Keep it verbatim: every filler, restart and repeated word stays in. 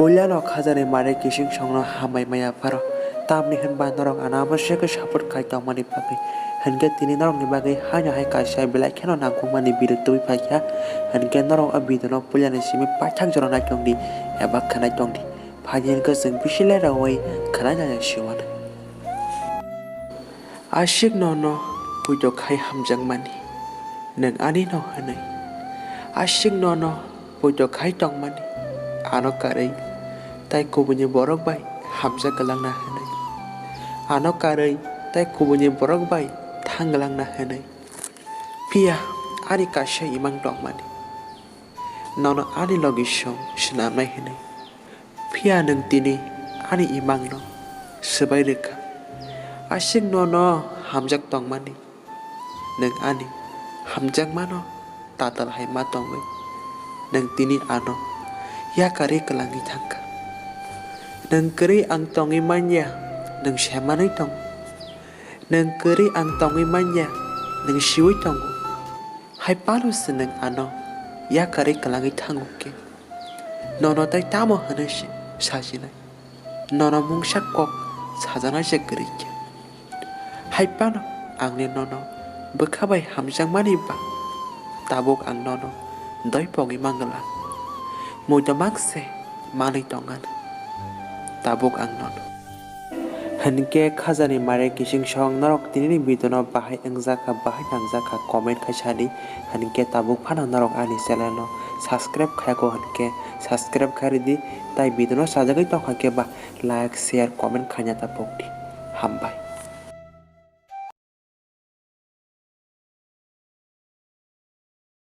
Puilano khajani mare kising songno hambai maya pharo, tamni hwnba norok ano amoswkhe support khai tongmani bagwi. Hinkhe tini norokni bagwi haino hai kaisa belai kheno nangkukmani video tubui phaikha. Hinkhe norok o video no puilani simi paithak jora naitongdi eba khwnai tongdi. Phaidi hinkhe chwng bisi leraui khwnai nai siwanai. Aswk nono poito khai hamjakmani, nwng ani no hwnwi. Aswk nono poito khai tongmani, ano karwi tai kubuini borok bai hamjak glakna hwnwi. Ano karwi tai kubuini borok bai thang glakna hwnwi. Phiya ani kaisa imang tongmani, nono ani logisong swnamnai hwnwi. Phiya nwng tini ani imangno swbai rwkha. Aswk nono hamjak tongmani, nwng ani hamjakmano tatal hai ma tongwi nwng tini ano yakarwi kwlangwi thangkha. Nwng kwrwi ang tongwi manya, nwng semanwi tongo. Nwng kwrwi ang tongwi manya, nwng siui tongo. Hai phano se nwng ano yakarwi kwlangwi thango khe, nono tei tamo hwnwi se sajinai? Nono mungsa kok sajaknai se kwrwi khe. Hai phano angni nono bwkha bai hamjakmani ba tabuk ang nono doi pogwi mangwla. Muido mak se manwi tongani tabuk ang nono. Hinkhe khajani mare kising song norok tinini video no bahai wngjakha, bahai nangjakha, comment khai sadi. Hinkhe tabuk phano norok ani channel no subscribe khayako hinkhe subscribe khai ridi, tai video no sajagwi tongkha khe ba like, share, comment khaina ta pokdi. Hambai.